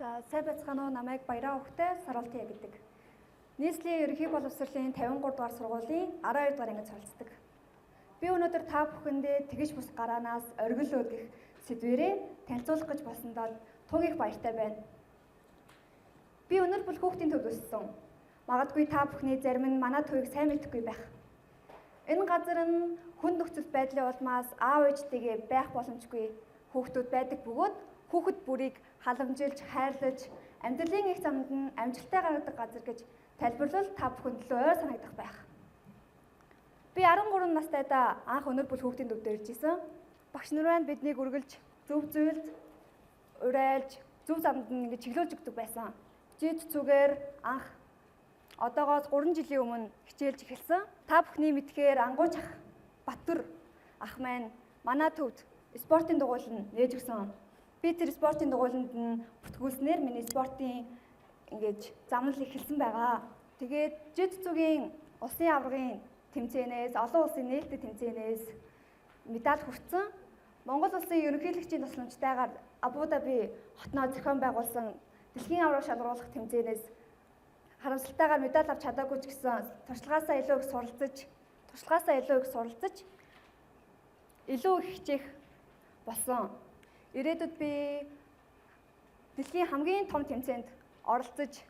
За, сайн байцгаана уу, намайг Баяраа Өгтэй Саруултия гэдэг. Нийслэлийн ерөнхий боловсролын 53 дугаар сургуулийн 12 дугаар ангид суралцдаг. Би өнөөдөр та бүхэндээ тэгэж бус гараанаас оргил өөд гэх сэдвэрээ танилцуулах гэж болсондоо туг их баяртай байна. Би өнөр бүл хүүхдийн төвд өссөн. Магадгүй та бүхний зарим нь манай төвийг сайн мэдэхгүй байх. Энэ газар нь хүн нөхцөл байдлын улмаас аав ээжтэйгээ байх боломжгүй хүүхдүүд байдаг бөгөөд хүүхэд бүрийг халамжилж, хайрлаж, амьдралын их замд нь амжилттай гаргадаг газар гэж тайлбарлавал та бүхэнд илүү ойр санагдах байх. Би 13 настайдаа анх өнөр бүл хүүхдийн төвд ирж исэн. Багш нар маань биднийг үргэлж зөв зүйлд урайлж, зөв замд нь ингэж чиглүүлж өгдөг байсан. Жид зүгээр анх одоогоос 3 жилийн өмнө хичээлж эхэлсэн. Та бүхний мэдхээр Ангууч ах Баттүр ах маань манай төвд спортын дугуйлан нээж өгсөн. Би тэр спортын дугуйланд нь бүртгүүлснээр миний спортын ингэж замнал эхэлсэн байгаа. Тэгээд жид зүгийн улсын аваргын тэмцээнээс, олон улсын нээлттэй тэмцээнээс медаль хүртсэн. Монгол улсын ерөнхийлөгчийн тусламжтайгаар Абу Даби хотноо зохион байгуулсан дэлхийн аварга шалгаруулах тэмцээнээс харамсалтайгаар медаль авч чадаагүй ч гэсэн туршлагаасаа илүү их суралцаж, илүү их хичээх болсон. Ирээдүйд би дэлхийн хамгийн том тэмцээнд оролцож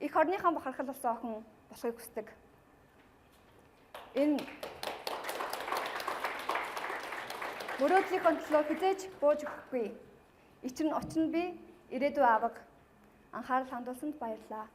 эх орныхоо бахархал болсон охин болохыг хүсдэг. Энэ мөрөөдлийнхөө төлөө хэзээ ч бууж өгөхгүй. Учир нь би ирээдүйн авга. Анхаарал хандуулсанд баярлалаа.